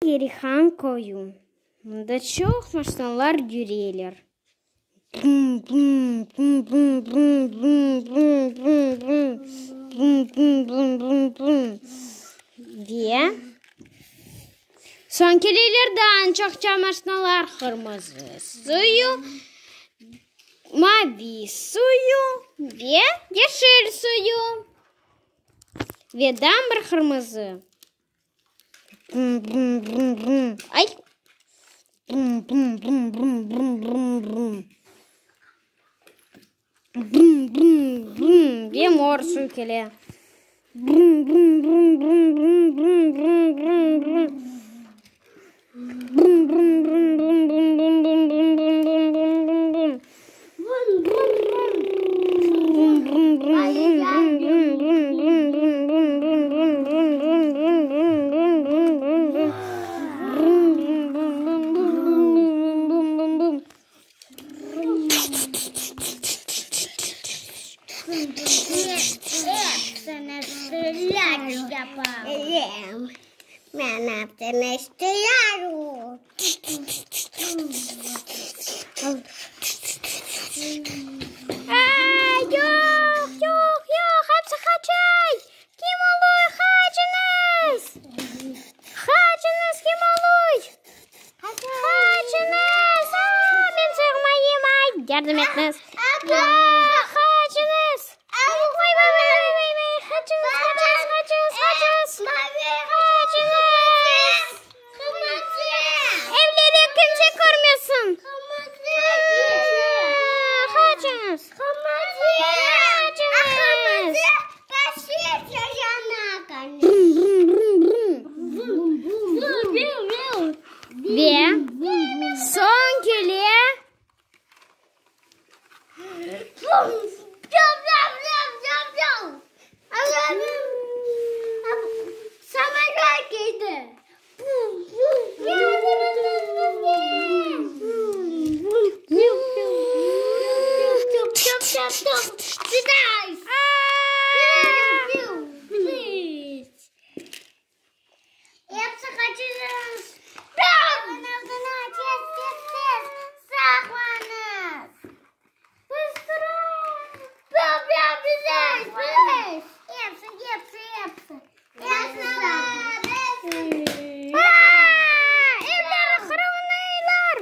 Yerihan köyü. Mında çoq maşnalar yüreler. Brum, brum, brum, brum, brum, brum, brum, brum, brum, brum, brum, brum, brum, brum. Ve soñ keleler daa çoqça maşnalar, qırmızı suyu, mavi suyu ve yeşil suyu. Ve daa bir qırmızı. Brum, brum, brum, brum. Ay! Brum, brum, brum, brum, brum, brum, brum. Brum, brum, brum. Ve mor suv kele. Brum, brum, brum, brum, brum, brum, brum, brum, brum. Brum, brum, brum, brum, brum, brum, brum, brum, brum, brum, brum, brum, brum. Brum, brum, brum, brum, brum, brum, brum, brum, brum, brum, brum, brum, brum, brum, brum, brum, brum, brum, brum. Brum, brum, brum, brum, brum, brum, brum, brum, brum. Ay, yoq, yoq, yoq, episi qaçay! Kim oluy, qaçıñız! Qaçıñız, kim oluy? Qaçıñız! A, men sığmayım, ay, yardım etiñiz! A, qaçıñız! Vay, vay, vay, vay, vay, vay, qaçıñız, qaçıñız, qaçıñız, qaçıñız! Qaçıñız! Evleri kimse körmesin! Qaçıñız! Qaçıñız! Ve soñ kele. Evleri qırğınlar.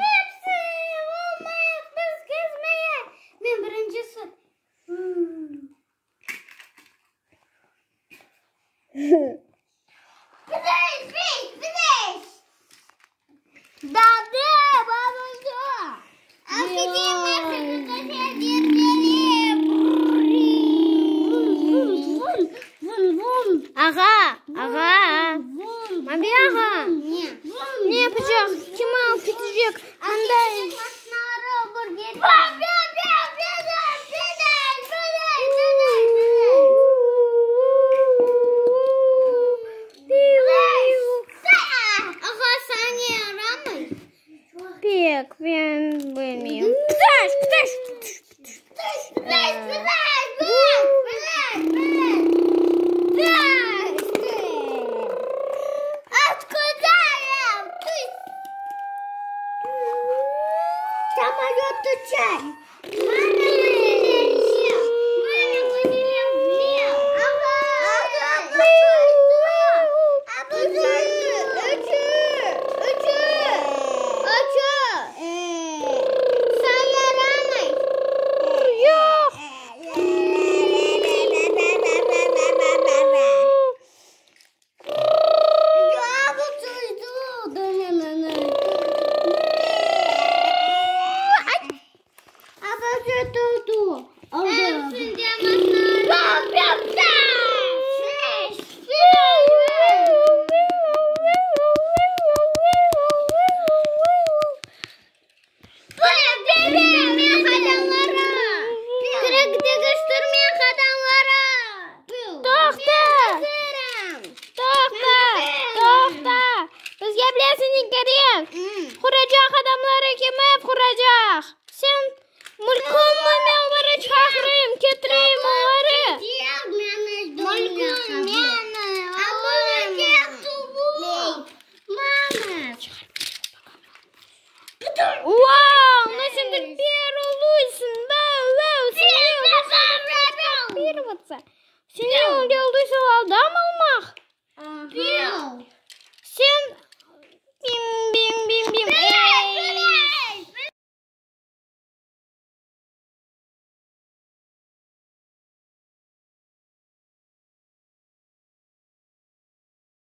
Hepsi olmayıq biz gezmeye. Men birincisi. Ağa, ağa, Mavi ağa, ne yapacaq, kim alıp ketecek anda? Pek, men bilmeyim. Pıtaş, pıtaş, Yoq. Vau, ne sen dülber oluysıñ! Vau, vau, sen ne olduysıñ adam olmaq?